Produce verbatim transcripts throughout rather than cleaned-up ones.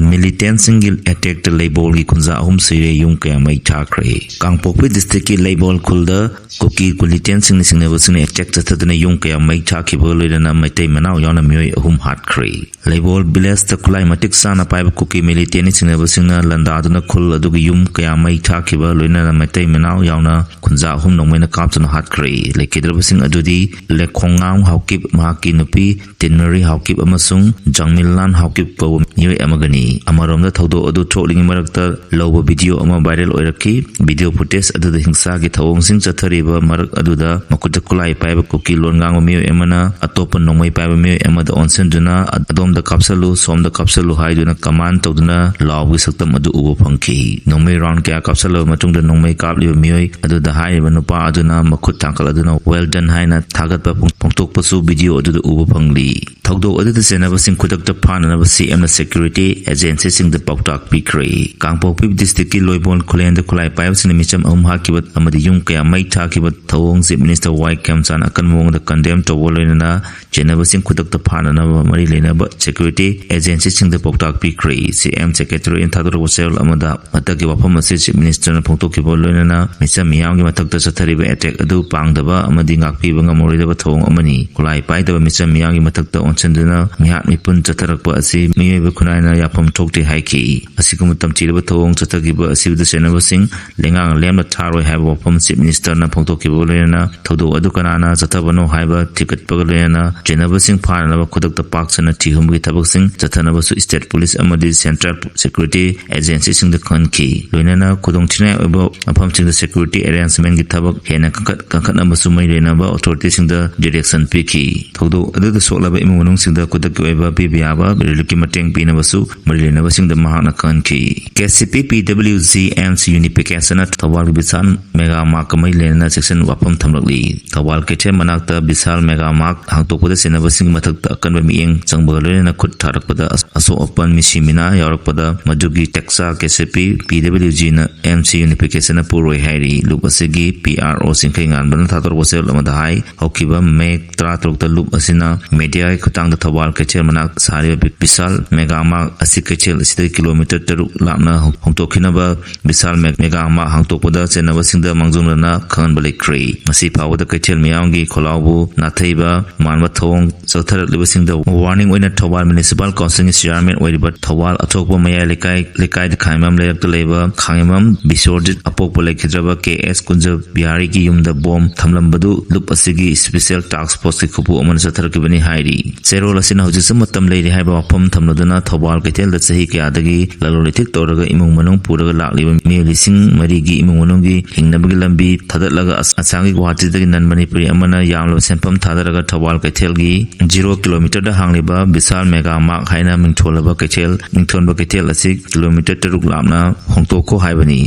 ꯃꯤꯂꯤꯇꯦꯟꯁꯤꯡꯒꯤ ꯑꯦꯇꯦꯛꯇ ꯂꯩꯕꯣꯜꯒꯤ ꯈꯨꯟꯖꯥ ꯑꯍꯨꯝ ꯁꯤꯔꯦ, ꯌꯨꯝ ꯀꯌꯥ ꯃꯩ ꯊꯥꯈ꯭ꯔꯦ꯫ ꯀꯥꯡꯄꯣꯛꯄꯤ ꯗꯤꯁꯇ꯭ꯔꯤꯛꯀꯤ ꯂꯩꯕꯣꯜ ꯈꯨꯜꯗ ꯀꯨꯀꯤ ꯃꯤꯂꯤꯇꯦꯟꯁꯤꯡꯅ ꯆꯤꯡꯅꯕꯁꯤꯡꯅ ꯑꯦꯇꯦꯛ ꯆꯠꯊꯗꯨꯅ ꯌꯨꯝ ꯀꯌꯥ ꯃꯩ ꯊꯥꯈꯤꯕꯒ ꯂꯣꯏꯅꯅ ꯃꯩꯇꯩ ꯃꯅꯥꯎ ꯌꯥꯎꯅ ꯃꯤꯑꯣꯏ ꯑꯍꯨꯝ ꯍꯥꯠꯈ꯭ꯔꯦ꯫ ꯂꯩꯕꯣꯜ ꯚꯤꯂꯦꯖꯇ ꯈꯨꯠꯂꯥꯏ ꯃꯇꯤꯛ ꯆꯥꯅ ꯄꯥꯏꯕ ꯀꯨꯀꯤ ꯃꯤꯂꯤꯇꯦꯟꯅ ꯆꯤꯡꯅꯕꯁꯤꯡꯅ ꯂꯥꯟꯗꯥꯗꯨꯅ ꯈꯨꯜ ꯑꯗꯨꯒꯤ ꯌꯨꯝ ꯀꯌꯥ ꯃꯩ ꯊꯥꯈꯤꯕ ꯂꯣꯏꯅꯅ ꯃꯩꯇꯩ ꯃꯅꯥꯎ ꯌꯥꯎꯅ ꯈꯨꯟꯖꯥ ꯑꯍꯨꯝ ꯅꯣꯡꯃꯩꯅ ꯀꯥꯞꯇꯨꯅ ꯍꯥꯠꯈ꯭ꯔꯦ꯫ ꯂꯩꯈꯤꯗ꯭ꯔꯕꯁꯤꯡ ꯑꯗꯨꯗꯤ ꯂꯦꯈꯣꯡꯉꯥꯡ ꯍꯥꯎꯀꯤꯞ, ꯃꯍꯥꯛꯀꯤ ꯅꯨꯄꯤ ꯇꯤꯟꯃꯔꯤ ꯍꯥꯎꯀꯤꯞ ꯑꯃꯁꯨꯡ ꯖꯥꯡꯃꯤꯜꯂꯥꯟ ꯍꯥꯎꯀꯤꯞ ꯀꯧꯕ ꯃꯤꯑꯣꯏ ꯑꯃꯒꯅꯤ꯫ ꯑꯃꯔꯣꯝꯗ ꯊꯧꯗꯣꯛ ꯑꯗꯨ ꯊꯣꯛꯂꯤꯉꯩ ꯃꯔꯛꯇ ꯂꯧꯕ ꯚꯤꯗꯤꯑꯣ ꯑꯃ ꯚꯥꯏꯔꯦꯜ ꯑꯣꯏꯔꯛꯈꯤ꯫ ꯚꯤꯗꯤꯑꯣ ꯐꯨꯇꯦꯖ ꯑꯗꯨꯗ ꯍꯤꯡꯁꯥꯒꯤ ꯊꯧꯑꯣꯡꯁꯤꯡ ꯆꯠꯊꯔꯤꯕ ꯃꯔꯛ ꯑꯗꯨꯗ ꯃꯈꯨꯠꯇ ꯈꯨꯠꯂꯥꯏ ꯄꯥꯏꯕ ꯀꯨꯀꯤ ꯂꯣꯟ ꯉꯥꯡꯕ ꯃꯤꯑꯣꯏ ꯑꯃꯅ ꯑꯇꯣꯞꯄ ꯅꯣꯡꯃꯩ ꯄꯥꯏꯕ ꯃꯤꯑꯣꯏ ꯑꯃꯗ ꯑꯣꯟꯁꯤꯟꯗꯨꯅ "ꯑꯗꯣꯝꯗ ꯀꯥꯞꯁꯜꯂꯨ, ꯁꯣꯝꯗ ꯀꯥꯞꯁꯜꯂꯨ" ꯍꯥꯏꯗꯨꯅ ꯀꯃꯥꯟ ꯇꯧꯗꯨꯅ ꯂꯥꯎꯕꯒꯤ ꯁꯛꯇꯝ ꯑꯗꯨ ꯎꯕ ꯐꯪꯈꯤ꯫ ꯅꯣꯡꯃꯩ ꯔꯥꯎꯟ ꯀꯌꯥ ꯀꯥꯞꯁꯜꯂꯕ ꯃꯇꯨꯡꯗ ꯅꯣꯡꯃꯩ ꯀꯥꯞꯂꯤꯕ ꯃꯤꯑꯣꯏ ꯑꯗꯨꯗ ꯍꯥꯏꯔꯤꯕ ꯅꯨꯄꯥ ꯑꯗꯨꯅ ꯃꯈꯨꯠ ꯊꯥꯡꯒꯠꯂꯗꯨꯅ "Well done" ꯍꯥꯏꯅ ꯊꯥꯒꯠꯄ ꯐꯣꯡ-, ꯐꯣꯡꯗꯣꯛꯄꯁꯨ ꯚꯤꯗꯤꯑꯣ ꯑꯗꯨꯗ ꯎꯕ ꯐꯪꯂꯤ꯫ ꯊꯧꯗꯣꯛ ꯑꯗꯨꯗ ꯆꯦꯟꯅꯕꯁꯤꯡ ꯈꯨꯗꯛꯇ ꯐꯥꯅꯅꯕ ꯁꯤꯑꯦꯝꯅ ꯁꯦꯀ꯭ꯌꯨꯔꯤꯇꯤ ꯑꯦꯖꯦꯟꯁꯤꯁꯤꯡꯗ ꯄꯥꯎꯇꯥꯛ ꯄꯤꯈ꯭ꯔꯦ꯫ ꯀꯥꯡꯄꯣꯛꯄꯤ ꯗꯤꯁꯇ꯭ꯔꯤꯛꯀꯤ ꯂꯣꯏꯕꯣꯟ ꯈꯨꯂꯦꯟꯗ ꯈꯨꯠꯂꯥꯏ ꯄꯥꯏꯕꯁꯤꯡꯅ ꯃꯤꯆꯝ ꯑꯍꯨꯝ ꯍꯥꯠꯈꯤꯕ ꯑꯃꯗꯤ ꯌꯨꯝ ꯀꯌꯥ ꯃꯩ ꯊꯥꯈꯤꯕ ꯊꯧꯑꯣꯡ ꯆꯤꯐ ꯃꯤꯅꯤꯁꯇꯔ ꯋꯥꯏ ꯈꯦꯝꯆꯥꯟ ꯑꯀꯟꯕ ꯃꯑꯣꯡꯗ ꯀꯟꯗꯦꯝ ꯇꯧꯕ ꯂꯣꯏꯅꯅ ꯆꯦꯟꯅꯕꯁꯤꯡ ꯈꯨꯗꯛꯇ ꯐꯥꯅꯅꯕ ꯃꯔꯤ ꯂꯩꯅꯕ ꯁꯦꯀ꯭ꯌꯨꯔꯤꯇꯤ ꯑꯦꯖꯦꯟꯁꯤꯁꯤꯡꯗ ꯄꯥꯎꯇꯥꯛ ꯄꯤꯈ꯭ꯔꯦ꯫ ꯁꯤꯑꯦꯝ ꯁꯦꯀ꯭ꯔꯦꯇꯔꯤꯅ ꯊꯥꯗꯣꯔꯛꯄ ꯆꯌꯣꯜ ꯑꯃꯗ ꯃꯊꯛꯀꯤ ꯋꯥꯐꯝ ꯑꯁꯤ ꯆꯤꯐ ꯃꯤꯅꯤꯁꯇꯔꯅ ꯐꯣꯡꯗꯣꯛꯈꯤꯕ ꯂꯣꯏꯅꯅ ꯃꯤꯆꯝ ꯃꯤꯌꯥꯝꯒꯤ ꯃꯊꯛꯇ ꯆꯠꯊꯔꯤꯕ ꯑꯦꯇꯦꯛ ꯑꯗꯨ ꯄꯥꯡꯗꯕ ꯑꯃꯗꯤ ꯉꯥꯛꯄꯤꯕ ꯉꯝꯃꯔꯣꯏꯗꯕ ꯊꯧꯑꯣꯡ ꯑꯃꯅꯤ꯫ ꯈꯨꯠꯂꯥꯏ ꯄꯥꯏꯗꯕ ꯃꯤꯆꯝ ꯃꯤꯌꯥꯝꯒꯤ ꯃꯊꯛꯇ ꯑꯣꯟꯁꯤꯟꯗꯨꯅ ꯃꯤꯍꯥꯠ ꯃꯤꯄꯨꯟ ꯆꯠꯊꯔꯛꯄ ꯑꯁꯤ ꯃꯤꯑꯣꯏꯕ ꯈꯨꯟꯅꯥꯏꯅ ꯌꯥꯐꯝ ꯊꯣꯛꯇꯦ ꯍꯥꯏꯈꯤ꯫ ꯑꯁꯤꯒꯨꯝꯕ ꯇꯝꯊꯤꯔꯕ ꯊꯧꯑꯣꯡ ꯆꯠꯊꯈꯤꯕ ꯑꯁꯤꯕꯨ ꯆꯦꯟꯅꯕꯁꯤꯡ ꯂꯩꯉꯥꯛꯅ ꯂꯦꯝꯅ ꯊꯥꯔꯣꯏ ꯍꯥꯏꯕ ꯋꯥꯐꯝ ꯆꯤꯐ ꯃꯤꯅꯤꯁꯇꯔꯅ ꯐꯣꯡꯗꯣꯛꯈꯤꯕꯒ ꯂꯣꯏꯅꯅ ꯊꯧꯗꯣꯛ ꯑꯗꯨ ꯀꯅꯥꯅ ꯆꯠꯊꯕꯅꯣ ꯍꯥꯏꯕ ꯊꯤꯒꯠꯄꯒ ꯂꯣꯏꯅꯅ ꯆꯦꯟꯅꯕꯁꯤꯡ ꯐꯥꯅꯅꯕ ꯈꯨꯗꯛꯇ ꯄꯥꯛ ꯁꯟꯅ ꯊꯤꯍꯨꯝꯕꯒꯤ ꯊꯕꯛꯁꯤꯡ ꯆꯠꯊꯅꯕꯁꯨ ꯁ꯭ꯇꯦꯠ ꯄꯨꯂꯤꯁ ꯑꯃꯗꯤ ꯁꯦꯟꯇ꯭ꯔꯦꯜ ꯁꯦꯀ꯭ꯌꯨꯔꯤꯇꯤ ꯑꯦꯖꯦꯟꯁꯤꯁꯤꯡꯗ ꯈꯪꯍꯟꯈꯤ꯫ ꯂꯣꯏꯅꯅ ꯈꯨꯗꯣꯡꯊꯤꯅꯤꯡꯉꯥꯏ ꯑꯣꯏꯕ ꯃꯐꯝꯁꯤꯡꯗ ꯁꯦꯀ꯭ꯌꯨꯔꯤꯇꯤ ꯑꯦꯔꯦꯟꯖꯃꯦꯟꯒꯤ ꯊꯕꯛ ꯍꯦꯟꯅ ꯀꯟꯈꯠ-, ꯀꯟꯈꯠꯅꯕꯁꯨ ꯃꯔꯤ ꯂꯩꯅꯕ ꯑꯣꯊꯣꯔꯤꯇꯤꯁꯤꯡꯗ ꯗꯤꯔꯦꯛꯁꯟ ꯄꯤꯈꯤ꯫ ꯊꯧꯗꯣꯛ ꯑꯗꯨꯗ ꯁꯣꯛꯂꯕ ꯏꯃꯨꯡ ꯃꯅꯨꯡꯁꯤꯡꯗ ꯈꯨꯗꯛꯀꯤ ꯑꯣꯏꯕ ꯄꯤꯕ ꯌꯥꯕ ꯔꯤꯂꯤꯐꯀꯤ ꯃꯇꯦꯡ ꯄꯤꯅꯕꯁꯨ ꯃꯔꯤ ꯂꯩꯅꯕꯁꯤꯡꯗ ꯃꯍꯥꯛꯅ ꯈꯪꯍꯟꯈꯤ꯫ ꯀꯦ ꯁꯤ ꯄꯤ ꯄꯤ ꯗꯕ꯭ꯂꯤꯎ ꯖꯤ ꯑꯦꯝ ꯁꯤ ꯌꯨꯅꯤꯐꯤꯀꯦꯁꯟꯅ ꯊꯧꯕꯥꯜꯒꯤ ꯕꯤꯁꯥꯜ ꯃꯦꯒꯥ ꯃꯥꯔꯠꯀ ꯃꯔꯤ ꯂꯩꯅꯅ ꯆꯦꯛꯁꯤꯟ ꯋꯥꯐꯝ ꯊꯝꯂꯛꯂꯤ꯫ ꯊꯧꯕꯥꯜ ꯀꯩꯊꯦꯜ ꯃꯅꯥꯛꯇ ꯕꯤꯁꯥꯜ ꯃꯦꯒꯥ ꯃꯥꯔꯠ ꯍꯥꯡꯗꯣꯛꯄꯗ ꯆꯦꯟꯅꯕꯁꯤꯡꯒꯤ ꯃꯊꯛꯇ ꯑꯀꯟꯕ ꯃꯤꯠꯌꯦꯡ ꯆꯪꯕꯒ ꯂꯣꯏꯅꯅ ꯈꯨꯠ ꯊꯥꯔꯛꯄꯗ ꯑꯁ-, ꯑꯁꯣꯛ ꯑꯄꯟ ꯃꯤꯁꯤ ꯃꯤꯅꯥ ꯌꯥꯎꯔꯛꯄꯗ ꯃꯗꯨꯒꯤ ꯇꯦꯛꯆꯥ ꯀꯦ ꯁꯤ ꯄꯤ ꯄꯤ ꯗꯕ꯭ꯂꯤꯎ ꯖꯤꯅ ꯑꯦꯝ ꯁꯤ ꯌꯨꯅꯤꯐꯤꯀꯦꯁꯟꯅ ꯄꯨꯔꯣꯏ ꯍꯥꯏꯔꯤ꯫ ꯂꯨꯞ ꯑꯁꯤꯒꯤ ꯄꯤ ꯑꯥꯔ ꯑꯣ ꯆꯤꯡꯈꯩ ꯉꯥꯟꯕꯅ ꯊꯥꯗꯣꯔꯛꯄ ꯆꯌꯣꯜ ꯑꯃꯗ ꯍꯥꯏ, ꯍꯧꯈꯤꯕ ꯃꯦ ꯇꯔꯥꯇꯔꯨꯛꯇ ꯂꯨꯞ ꯑꯁꯤꯅ ꯃꯦꯗꯤꯌꯥꯒꯤ ꯈꯨꯠꯊꯥꯡꯗ ꯊꯧꯕꯥꯜ ꯀꯩꯊꯦꯜ ꯃꯅꯥꯛ ꯁꯥꯔꯤꯕ ꯕꯤ-, ꯕꯤꯁꯥꯜ ꯃꯦꯒꯥ ꯃꯥꯔꯠ ꯑꯁꯤ ꯀꯩꯊꯦꯜ ꯑꯁꯤꯗꯒꯤ ꯀꯤꯂꯣꯃꯤꯇꯔ ꯇꯔꯨꯛ ꯂꯥꯞꯅ ꯍꯣꯡꯗꯣꯛꯈꯤꯅꯕ ꯕꯤꯁꯥꯜ ꯃꯦ-, ꯃꯦꯒꯥ ꯃꯥꯔꯠ ꯍꯥꯡꯗꯣꯛꯄꯗ ꯆꯦꯟꯅꯕꯁꯤꯡꯗ ꯃꯥꯡꯖꯧꯅꯅ ꯈꯪꯍꯟꯕ ꯂꯩꯈ꯭ꯔꯦ꯫ ꯉꯁꯤ ꯐꯥꯎꯕꯗ ꯀꯩꯊꯦꯜ ꯃꯤꯌꯥꯝꯒꯤ ꯈꯣꯜꯂꯥꯎꯕꯨ ꯅꯥꯊꯩꯕ ꯃꯥꯟꯕ ꯊꯧꯑꯣꯡ ꯆꯠꯊꯔꯛꯂꯤꯕꯁꯤꯡꯗ ꯋꯥꯔꯅꯤꯡ ꯑꯣꯏꯅ ꯊꯧꯕꯥꯜ ꯃ꯭ꯌꯨꯅꯤꯁꯤꯄꯥꯜ ꯀꯥꯎꯟꯁꯤꯜꯒꯤ ꯆꯤꯌꯥꯔꯃꯦꯟ ꯑꯣꯏꯔꯤꯕ ꯊꯧꯕꯥꯜ ꯑꯊꯣꯛꯄ ꯃꯌꯥꯏ ꯂꯩꯀꯥꯏ, ꯂꯩꯀꯥꯏꯗ ꯈꯥꯡꯉꯦꯝꯕꯝ ꯂꯩꯔꯛꯇ ꯂꯩꯕ ꯈꯥꯡꯉꯦꯝꯕꯝ ꯕꯤꯁ꯭ꯋꯖꯤꯠ ꯑꯄꯣꯛꯄ ꯂꯩꯈꯤꯗ꯭ꯔꯕ ꯀꯦ ꯑꯦꯁ ꯀꯨꯟꯖ ꯕꯤꯍꯥꯔꯤꯒꯤ ꯌꯨꯝꯗ ꯕꯣꯝ ꯊꯝꯂꯝꯕꯗꯨ ꯂꯨꯞ ꯑꯁꯤꯒꯤ ꯏꯁꯄꯤꯁꯦꯜ ꯇꯥꯛꯁ ꯐꯣꯔꯁꯀꯤ ꯈꯨꯕꯨ ꯑꯃꯅ ꯆꯠꯊꯔꯛꯈꯤꯕꯅꯤ ꯍꯥꯏꯔꯤ꯫ ꯆꯦꯔꯣꯜ ꯑꯁꯤꯅ ꯍꯧꯖꯤꯛꯁꯨ ꯃꯇꯝ ꯂꯩꯔꯤ ꯍꯥꯏꯕ ꯋꯥꯐꯝ ꯊꯝꯂꯗꯨꯅ ꯊꯧꯕꯥꯜ ꯀꯩꯊꯦꯜꯗ ꯆꯍꯤ ꯀꯌꯥꯗꯒꯤ ꯂꯂꯣꯟ ꯏꯇꯤꯛ ꯇꯧꯔꯒ ꯏꯃꯨꯡ ꯃꯅꯨꯡ ꯄꯨꯔꯒ ꯂꯥꯛꯂꯤꯕ ꯃꯤꯑꯣꯏ ꯂꯤꯁꯤꯡ ꯃꯔꯤꯒꯤ ꯏꯃꯨꯡ ꯃꯅꯨꯡꯒꯤ ꯍꯤꯡꯅꯕꯒꯤ ꯂꯝꯕꯤ ꯊꯥꯗꯠꯂꯒ ꯑꯁ-, ꯑꯁꯥꯝꯒꯤ ꯒꯨꯋꯥꯍꯥꯇꯤꯗꯒꯤ ꯅꯟ ꯃꯅꯤꯄꯨꯔꯤ ꯑꯃꯅ ꯌꯥꯝꯂꯕ ꯁꯦꯟꯐꯝ ꯊꯥꯗꯔꯒ ꯊꯧꯕꯥꯜ ꯀꯩꯊꯦꯜꯒꯤ ꯖꯤꯔꯣ ꯀꯤꯂꯣꯃꯤꯇꯔꯗ ꯍꯥꯡꯂꯤꯕ ꯕꯤꯁꯥꯜ ꯃꯦꯒꯥ ꯃꯥꯔꯠ ꯍꯥꯏꯅ ꯃꯤꯡꯊꯣꯜꯂꯕ ꯀꯩꯊꯦꯜ, ꯃꯤꯡꯊꯣꯟꯕ ꯀꯩꯊꯦꯜ ꯑꯁꯤ ꯀꯤꯂꯣꯃꯤꯇꯔ ꯇꯔꯨꯛ ꯂꯥꯞꯅ ꯍꯣꯡꯗꯣꯛꯈꯣ ꯍꯥꯏꯕꯅꯤ꯫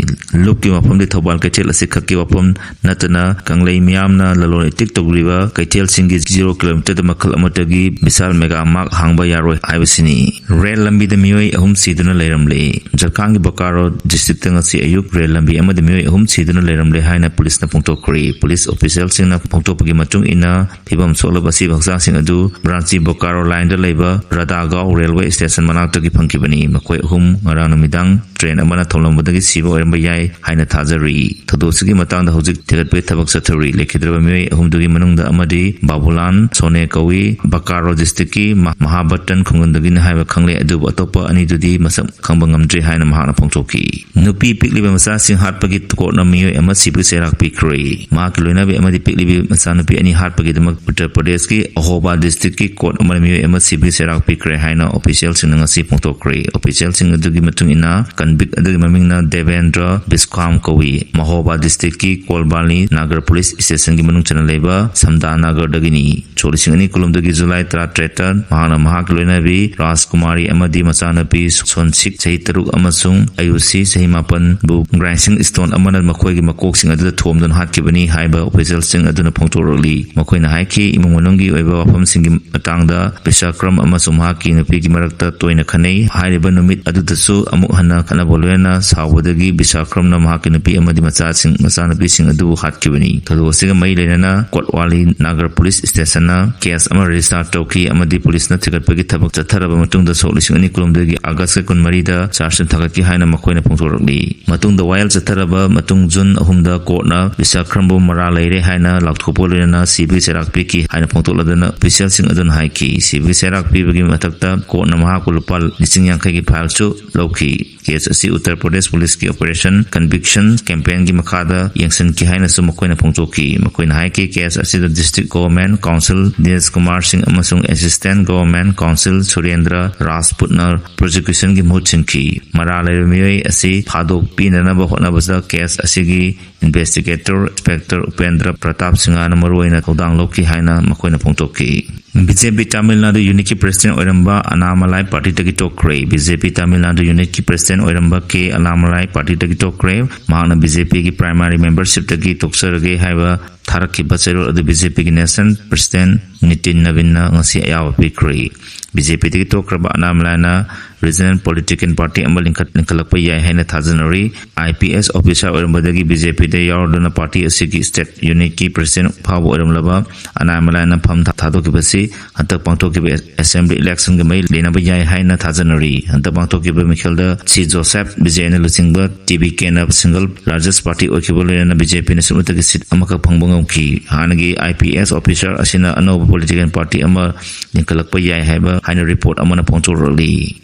ꯂꯨꯞꯀꯤ ꯃꯐꯝꯗꯤ ꯊꯧꯕꯥꯜ ꯀꯩꯊꯦꯜ ꯑꯁꯤ ꯈꯛꯀꯤ ꯋꯥꯐꯝ ꯅꯠꯇꯅ ꯀꯪꯂꯩ ꯃꯤꯌꯥꯝꯅ ꯂꯂꯣꯟ ꯏꯇꯤꯛ ꯇꯧꯔꯤꯕ ꯀꯩꯊꯦꯜꯁꯤꯡꯒꯤ ꯖꯤꯔꯣ ꯀꯤꯂꯣꯃꯤꯇꯔꯗ ꯃꯈꯜ ꯑꯃꯠꯇꯒꯤ ꯕꯤꯁꯥꯜ ꯃꯦꯒꯥ ꯃꯥꯔꯠ ꯍꯥꯡꯕ ꯌꯥꯔꯣꯏ ꯍꯥꯏꯕꯁꯤꯅꯤ꯫ ꯔꯦꯜ ꯂꯝꯕꯤꯗ ꯃꯤꯑꯣꯏ ꯑꯍꯨꯝ ꯁꯤꯗꯨꯅ ꯂꯩꯔꯝꯂꯦ꯫ ꯖꯔꯈꯥꯟꯒꯤ ꯕꯣꯀꯥꯔꯣ ꯗꯤꯁꯇ꯭ꯔꯤꯛꯇ ꯉꯁꯤ ꯑꯌꯨꯛ ꯔꯦꯜ ꯂꯝꯕꯤ ꯑꯃꯗ ꯃꯤꯑꯣꯏ ꯑꯍꯨꯝ ꯁꯤꯗꯨꯅ ꯂꯩꯔꯝꯂꯦ ꯍꯥꯏꯅ ꯄꯨꯂꯤꯁꯅ ꯐꯣꯡꯗꯣꯛꯈ꯭ꯔꯦ꯫ ꯄꯨꯂꯤꯁ ꯑꯣꯐꯤꯁꯤꯌꯦꯜꯁꯤꯡꯅ ꯐꯣꯡꯗꯣꯛꯄꯒꯤ ꯃꯇꯨꯡ ꯏꯟꯅ, ꯐꯤꯕꯝ ꯁꯣꯛꯂꯕ ꯑꯁꯤꯕ ꯍꯛꯆꯥꯡꯁꯤꯡ ꯑꯗꯨ ꯔꯥꯟꯆꯤ ꯕꯣꯀꯥꯔꯣ ꯂꯥꯏꯟꯗ ꯂꯩꯕ ꯔꯥꯗꯥꯒꯥꯎ ꯔꯦꯜꯋꯦ ꯁ꯭ꯇꯦꯁꯟ ꯃꯅꯥꯛꯇꯒꯤ ꯐꯪꯈꯤꯕꯅꯤ꯫ ꯃꯈꯣꯏ ꯑꯍꯨꯝ ꯉꯔꯥꯡ ꯅꯨꯃꯤꯗꯥꯡ ꯇ꯭ꯔꯦꯟ ꯑꯃꯅ ꯊꯣꯝꯂꯝꯕꯗꯒꯤ ꯁꯤꯕ ꯑꯣꯏꯔꯝꯕ ꯌꯥꯏ ꯍꯥꯏꯅ ꯊꯥꯖꯔꯤ꯫ ꯊꯧꯗꯣꯛ ꯑꯁꯤꯒꯤ ꯃꯇꯥꯡꯗ ꯍꯧꯖꯤꯛ ꯊꯤꯒꯠꯄꯒꯤ ꯊꯕꯛ ꯆꯠꯊꯔꯤ꯫ ꯂꯩꯈꯤꯗ꯭ꯔꯕ ꯃꯤꯑꯣꯏ ꯑꯍꯨꯝꯗꯨꯒꯤ ꯃꯅꯨꯡꯗ ꯑꯃꯗꯤ ꯕꯥꯕꯨꯂꯥꯟ ꯁꯣꯅꯦ ꯀꯧꯏ, ꯕꯣꯀꯥꯔꯣ ꯗꯤꯁꯇ꯭ꯔꯤꯛꯀꯤ ꯃ-, ꯃꯍꯥꯕꯇꯟ ꯈꯨꯡꯒꯪꯗꯒꯤꯅꯤ ꯍꯥꯏꯕ ꯈꯪꯂꯦ꯫ ꯑꯗꯨꯕꯨ ꯑꯇꯣꯞꯄ ꯑꯅꯤꯗꯨꯗꯤ ꯃꯁꯛ ꯈꯪꯕ ꯉꯝꯗ꯭ꯔꯤ ꯍꯥꯏꯅ ꯃꯍꯥꯛꯅ ꯐꯣꯡꯗꯣꯛꯈꯤ꯫ ꯅꯨꯄꯤ ꯄꯤꯛꯂꯤꯕ ꯃꯆꯥꯁꯤꯡ ꯍꯥꯠꯄꯒꯤ ꯀꯣꯔꯠꯅ ꯃꯤꯑꯣꯏ ꯑꯃ ꯁꯤꯕꯒꯤ ꯆꯩꯔꯥꯛ ꯄꯤꯈ꯭ꯔꯦ꯫ ꯃꯍꯥꯛꯀꯤ ꯂꯣꯏꯅꯕꯤ ꯑꯃꯗꯤ ꯄꯤꯛꯂꯤꯕꯤ ꯃꯆꯥꯅꯨꯄꯤ ꯑꯅꯤ ꯍꯥꯠꯄꯒꯤꯗꯃꯛ ꯎꯠꯇꯔ ꯄ꯭ꯔꯗꯦꯁꯀꯤ ꯑꯍꯣꯕꯥ ꯗꯤꯁꯇ꯭ꯔꯤꯛꯀꯤ ꯀꯣꯔꯠ ꯑꯃꯅ ꯃꯤꯑꯣꯏ ꯑꯃ ꯁꯤꯕꯒꯤ ꯆꯩꯔꯥꯛ ꯄꯤꯈ꯭ꯔꯦ ꯍꯥꯏꯅ ꯑꯣꯐꯤꯁꯤꯌꯦꯜꯁꯤꯡꯅ ꯉꯁꯤ ꯐꯣꯡꯗꯣꯛꯈ꯭ꯔꯦ꯫ ꯑꯣꯐꯤꯁꯤꯌꯦꯜꯁꯤꯡ ꯑꯗꯨꯒꯤ ꯃꯇꯨꯡ ꯏꯟꯅ, ꯀꯟꯚꯤꯛ ꯑꯗꯨꯒꯤ ꯃꯃꯤꯡꯅ ꯗꯦꯕꯦꯟꯗ꯭ꯔ ꯕꯤꯁꯀꯥꯝ ꯀꯧꯏ꯫ ꯃꯍꯣꯕꯥ ꯗꯤꯁꯇ꯭ꯔꯤꯛꯀꯤ ꯀꯣꯜꯕꯥꯂꯤ ꯅꯥꯒꯔ ꯄꯨꯂꯤꯁ ꯁ꯭ꯇꯦꯁꯟꯒꯤ ꯃꯅꯨꯡ ꯆꯟꯅ ꯂꯩꯕ ꯁꯝꯗꯥ ꯅꯥꯒꯔꯗꯒꯤꯅꯤ꯫ ꯁꯣꯛ ꯂꯤꯁꯤꯡ ꯑꯅꯤ ꯀꯨꯟꯍꯨꯝꯗꯣꯏꯒꯤ ꯖꯨꯂꯥꯏ ꯇꯔꯥꯇꯔꯦꯠꯇ ꯃꯍꯥꯛꯅ ꯃꯍꯥꯛꯀꯤ ꯂꯣꯏꯅꯕꯤ ꯔꯥꯖꯀꯨꯃꯥꯔꯤ ꯑꯃꯗꯤ ꯃꯆꯥꯅꯨꯄꯤ ꯁꯣꯟꯁꯤꯛ, ꯆꯍꯤ ꯇꯔꯨꯛ, ꯑꯃꯁꯨꯡ ꯑꯌꯨꯁꯤ, ꯆꯍꯤ ꯃꯥꯄꯟꯕꯨ grinding stone ꯑꯃꯅ ꯃꯈꯣꯏꯒꯤ ꯃꯀꯣꯛꯁꯤꯡ ꯑꯗꯨꯗ ꯊꯣꯝꯗꯨꯅ ꯍꯥꯠꯈꯤꯕꯅꯤ ꯍꯥꯏꯕ ꯑꯣꯐꯤꯁꯤꯌꯦꯜꯁꯤꯡ ꯑꯗꯨꯅ ꯐꯣꯡꯗꯣꯔꯛꯂꯤ꯫ ꯃꯈꯣꯏꯅ ꯍꯥꯏꯈꯤ, ꯏꯃꯨꯡ ꯃꯅꯨꯡꯒꯤ ꯑꯣꯏꯕ ꯋꯥꯐꯝꯁꯤꯡꯒꯤ ꯃꯇꯥꯡꯗ ꯕꯤꯁꯥꯀ꯭ꯔꯝ ꯑꯃꯁꯨꯡ ꯃꯍꯥꯛꯀꯤ ꯅꯨꯄꯤꯒꯤ ꯃꯔꯛꯇ ꯇꯣꯏꯅ ꯈꯠꯅꯩ꯫ ꯍꯥꯏꯔꯤꯕ ꯅꯨꯃꯤꯠ ꯑꯗꯨꯗꯁꯨ ꯑꯃꯨꯛ ꯍꯟꯅ ꯈꯠꯅꯕ ꯂꯣꯏꯅꯅ ꯁꯥꯎꯕꯗꯒꯤ ꯕꯤꯁꯥꯀ꯭ꯔꯝꯅ ꯃꯍꯥꯛꯀꯤ ꯅꯨꯄꯤ ꯑꯃꯗꯤ ꯃꯆꯥꯁꯤꯡ, ꯃꯆꯥꯅꯨꯄꯤꯁꯤꯡ ꯑꯗꯨꯕꯨ ꯍꯥꯠꯈꯤꯕꯅꯤ꯫ ꯊꯧꯗꯣꯛ ꯑꯁꯤꯒ ꯃꯔꯤ ꯂꯩꯅꯅ ꯀꯣꯠꯋꯥꯂꯤ ꯅꯥꯒꯔ ꯄꯨꯂꯤꯁ ꯁ꯭ꯇꯦꯁꯟꯅ ꯀꯦꯁ ꯑꯃ ꯔꯦꯖꯤꯁꯇꯥꯔ ꯇꯧꯈꯤ ꯑꯃꯗꯤ ꯄꯨꯂꯤꯁꯅ ꯊꯤꯒꯠꯄꯒꯤ ꯊꯕꯛ ꯆꯠꯊꯔꯕ ꯃꯇꯨꯡꯗ ꯁꯣꯛ ꯂꯤꯁꯤꯡ ꯑꯅꯤ ꯀꯨꯟꯍꯨꯝꯗꯣꯏ ꯑꯗꯒꯤ ꯑꯥꯒꯁꯀꯤ ꯀꯨꯟꯃꯔꯤꯗ ꯆꯥꯔꯖ ꯊꯥꯒꯠꯈꯤ ꯍꯥꯏꯅ ꯃꯈꯣꯏꯅ ꯐꯣꯡꯗꯣꯔꯛꯂꯤ꯫ ꯃꯇꯨꯡꯗ ꯋꯥꯌꯦꯜ ꯆꯠꯊꯔꯕ ꯃꯇꯨꯡ ꯖꯨꯟ ꯑꯍꯨꯝꯗ ꯀꯣꯔꯠꯅ ꯕꯤꯁꯥꯈ꯭ꯔꯝꯕꯨ ꯃꯔꯥꯜ ꯂꯩꯔꯦ ꯍꯥꯏꯅ ꯂꯥꯎꯊꯣꯛꯄ ꯂꯣꯏꯅꯅ ꯁꯤꯕꯒꯤ ꯆꯩꯔꯥꯛ ꯄꯤꯈꯤ ꯍꯥꯏꯅ ꯐꯣꯡꯗꯣꯛꯂꯗꯨꯅ ꯑꯣꯐꯤꯁꯤꯌꯦꯜꯁꯤꯡ ꯑꯗꯨꯅ ꯍꯥꯏꯈꯤ꯫ ꯁꯤꯕꯒꯤ ꯆꯩꯔꯥꯛ ꯄꯤꯕꯒꯤ ꯃꯊꯛꯇ ꯀꯣꯔꯠꯅ ꯃꯍꯥꯛꯄꯨ ꯂꯨꯄꯥ ꯂꯤꯁꯤꯡ ꯌꯥꯡꯈꯩꯒꯤ ꯐꯥꯏꯜꯁꯨ ꯂꯧꯈꯤ꯫ ꯀꯦꯁ ꯑꯁꯤ ꯎꯠꯇꯔ ꯄ꯭ꯔꯗꯦꯁ ꯄꯨꯂꯤꯁꯀꯤ ꯑꯣꯄꯔꯦꯁꯟ ꯀꯟꯚꯤꯛꯁꯟ ꯀꯦꯝꯄꯦꯟꯒꯤ ꯃꯈꯥꯗ ꯌꯦꯡꯁꯤꯟꯈꯤ ꯍꯥꯏꯅꯁꯨ ꯃꯈꯣꯏꯅ ꯐꯣꯡꯗꯣꯛꯈꯤ꯫ ꯃꯈꯣꯏꯅ ꯍꯥꯏꯈꯤ, ꯀꯦꯁ ꯑꯁꯤꯗ ꯗꯤꯁꯇ꯭ꯔꯤꯛ ꯒꯣꯚꯔꯟꯃꯦꯟꯠ ꯀꯥꯎꯟꯁꯤꯜ ꯗꯤꯅꯦꯁ ꯀꯨꯃꯥꯔ ꯁꯤꯡ ꯑꯃꯁꯨꯡ ꯑꯦꯁꯤꯁꯇꯦꯟꯠ ꯒꯣꯚꯔꯟꯃꯦꯟꯠ ꯀꯥꯎꯟꯁꯤꯜ ꯁꯨꯔꯦꯟꯗ꯭ꯔ ꯔꯥꯖꯄꯨꯠꯅ ꯄ꯭ꯔꯣꯁꯤꯀ꯭ꯌꯨꯁꯟꯒꯤ ꯃꯍꯨꯠ ꯁꯤꯟꯈꯤ꯫ ꯃꯔꯥꯜ ꯂꯩꯔꯕ ꯃꯤꯑꯣꯏ ꯑꯁꯤ ꯐꯥꯗꯣꯛꯄꯤꯅꯅꯕ ꯍꯣꯠꯅꯕꯗ ꯀꯦꯁ ꯑꯁꯤꯒꯤ ꯏꯟꯚꯦꯁꯇꯤꯒꯦꯇꯔ ꯏꯟꯁꯄꯦꯛꯇꯔ ꯎꯄꯦꯟꯗ꯭ꯔ ꯄ꯭ꯔꯇꯥꯞ ꯁꯤꯡꯍꯅ ꯃꯔꯨꯑꯣꯏꯅ ꯊꯧꯗꯥꯡ ꯂꯧꯈꯤ ꯍꯥꯏꯅ ꯃꯈꯣꯏꯅ ꯐꯣꯡꯗꯣꯛꯈꯤ꯫ B J P Tamil Nadu ꯌꯨꯅꯤꯠꯀꯤ ꯄ꯭ꯔꯦꯁꯤꯗꯦꯟꯠ ꯑꯣꯏꯔꯝꯕ ꯑꯅꯥꯃꯂꯥꯏ ꯄꯥꯔꯇꯤꯗꯒꯤ ꯇꯣꯛꯈ꯭ꯔꯦ꯫ B J P Tamil Nadu ꯌꯨꯅꯤꯠꯀꯤ ꯄ꯭ꯔꯦꯁꯤꯗꯦꯟꯠ ꯑꯣꯏꯔꯝꯕ ꯀꯦ ꯑꯅꯥꯃꯂꯥꯏ ꯄꯥꯔꯇꯤꯗꯒꯤ ꯇꯣꯛꯈ꯭ꯔꯦ꯫ ꯃꯍꯥꯛꯅ ꯕꯤ ꯖꯦ ꯄꯤꯒꯤ ꯄ꯭ꯔꯥꯏꯃꯥꯔꯤ ꯃꯦꯝꯕꯔꯁꯤꯞꯇꯒꯤ ꯇꯣꯛꯆꯔꯒꯦ ꯍꯥꯏꯕ ꯊꯥꯔꯛꯈꯤꯕ ꯆꯦꯔꯣꯜ ꯑꯗꯨ ꯕꯤ ꯖꯦ ꯄꯤꯒꯤ ꯅꯦꯁꯅꯦꯜ ꯄ꯭ꯔꯦꯁꯤꯗꯦꯟꯠ ꯅꯤꯇꯤꯟ ꯅꯕꯤꯟꯅ ꯉꯁꯤ ꯑꯌꯥꯕ ꯄꯤꯈ꯭ꯔꯦ꯫ ꯕꯤ ꯖꯦ ꯄꯤꯗꯒꯤ ꯇꯣꯛꯈ꯭ꯔꯕ ꯑꯅꯥꯃꯂꯥꯏꯅ ꯔꯤꯖꯅꯦꯜ ꯄꯣꯂꯤꯇꯤꯀꯦꯜ ꯄꯥꯔꯇꯤ ꯑꯃ ꯂꯤꯡꯈꯠ-, ꯂꯤꯡꯈꯠꯂꯛꯄ ꯌꯥꯏ ꯍꯥꯏꯅ ꯊꯥꯖꯅꯔꯤ꯫ ꯑꯥꯏ ꯄꯤ ꯑꯦꯁ ꯑꯣꯐꯤꯁꯥꯔ ꯑꯣꯏꯔꯝꯕꯗꯒꯤ ꯕꯤ ꯖꯦ ꯄꯤꯗ ꯌꯥꯎꯔꯗꯨꯅ ꯄꯥꯔꯇꯤ ꯑꯁꯤꯒꯤ ꯁ꯭ꯇꯦꯠ ꯌꯨꯅꯤꯠꯀꯤ ꯄ꯭ꯔꯦꯁꯤꯗꯦꯟꯠ ꯐꯥꯎꯕ ꯑꯣꯏꯔꯝꯂꯕ ꯑꯅꯥꯃꯂꯥꯏꯅ ꯐꯝ ꯊꯥ-, ꯊꯥꯗꯣꯛꯈꯤꯕꯁꯤ ꯍꯟꯗꯛ ꯄꯥꯡꯊꯣꯛꯈꯤꯕ ꯑꯦꯁꯦꯝꯕ꯭ꯂꯤ ꯏꯂꯦꯛꯁꯟꯒ ꯃꯔꯤ ꯂꯩꯅꯕ ꯌꯥꯏ ꯍꯥꯏꯅ ꯊꯥꯖꯅꯔꯤ꯫ ꯍꯟꯗꯛ ꯄꯥꯡꯊꯣꯛꯈꯤꯕ ꯃꯤꯈꯜꯗ ꯁꯤ ꯖꯣꯁꯦꯐ ꯕꯤꯖꯦꯅ ꯂꯨꯆꯤꯡꯕ ꯇꯤ ꯕꯤ ꯀꯦꯅ ꯁꯤꯡꯒꯜ ꯂꯥꯔꯖꯦꯁ ꯄꯥꯔꯇꯤ ꯑꯣꯏꯈꯤꯕ ꯂꯣꯏꯅꯅ ꯕꯤ ꯖꯦ ꯄꯤꯅ ꯁꯨꯞꯅꯇꯒꯤ ꯁꯤꯠ ꯑꯃꯈꯛ ꯐꯪꯕ ꯉꯝꯈꯤ꯫ ꯍꯥꯟꯅꯒꯤ ꯑꯥꯏ ꯄꯤ ꯑꯦꯁ ꯑꯣꯐꯤꯁꯥꯔ ꯑꯁꯤꯅ ꯑꯅꯧꯕ ꯄꯣꯂꯤꯇꯤꯀꯦꯜ ꯄꯥꯔꯇꯤ ꯑꯃ ꯂꯤꯡꯈꯠꯂꯛꯄ ꯌꯥꯏ ꯍꯥꯏꯕ ꯍꯥꯏꯅ ꯔꯤꯄꯣꯔꯠ ꯑꯃꯅ ꯐꯣꯡꯗꯣꯔꯛꯂꯤ꯫